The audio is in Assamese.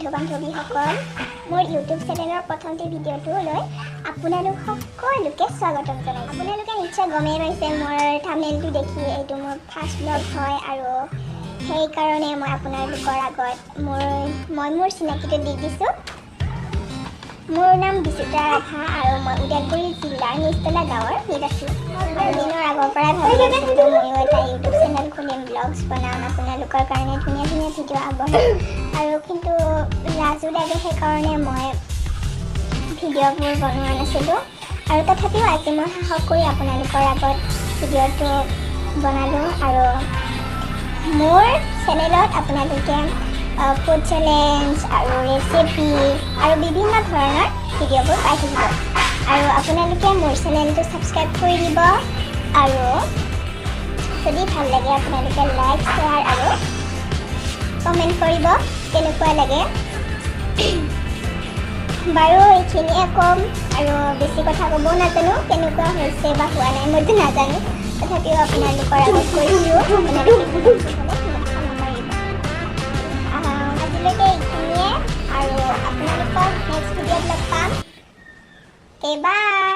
বন্ধু বান্ধৱীসকল, মোৰ ইউটিউব চেনেলৰ প্ৰথমটি ভিডিঅ'টো লৈ আপোনালোক সকলোকে স্বাগতম জনাইছোঁ। আপোনালোকে নিশ্চয় গমেই পাইছে মোৰ থামনেলটো দেখি, এইটো মোৰ ফাৰ্ষ্ট ব্লগ হয় আৰু সেইকাৰণে মই আপোনালোকৰ আগত মই মোৰ চিনাকিটো দি দিছোঁ। মোৰ নাম বিচিত্ৰা ৰাভা আৰু মই ওদালগুৰি জিলাৰ নিজতলা গাঁৱৰ নিবাসী। দিনৰ আগৰ পৰাই ভাবি আছিলোঁ, ময়ো এটা ইউটিউব চেনেল খুলিম, ব্লগছ বনাম, আপোনালোকৰ কাৰণে ধুনীয়া ধুনীয়া ভিডিঅ' আগবঢ়াম আৰু কিন্তু লাজো লাগে, সেইকাৰণে মই ভিডিঅ'বোৰ বনোৱা নাছিলোঁ। আৰু তথাপিও আজি মই সাহস কৰি আপোনালোকৰ আগত ভিডিঅ'টো বনালোঁ। আৰু মোৰ চেনেলত আপোনালোকে ফুড চেলেঞ্জ আৰু ৰেচিপি আৰু বিভিন্ন ধৰণৰ ভিডিঅ'বোৰ পাই থাকিব। আৰু আপোনালোকে মোৰ চেনেলটো ছাবস্ক্ৰাইব কৰি দিব আৰু যদি ভাল লাগে আপোনালোকে লাইক, শ্বেয়াৰ আৰু কমেণ্ট কৰিব কেনেকুৱা লাগে। বাৰু, এইখিনিয়ে ক'ম আৰু বেছি কথা ক'বও নাজানো। কেনেকুৱা হৈছে বা হোৱা নাই মইতো নাজানো, তথাপিও আপোনালোকৰ আগত কৈছোঁ, আপোনালোকে ভুল হ'লে মোক ক্ষমা কৰিব। আজিলৈকে এইখিনিয়ে আৰু আপোনালোকক নেক্সট ভিডিঅ'ত লগ পাম। বাই।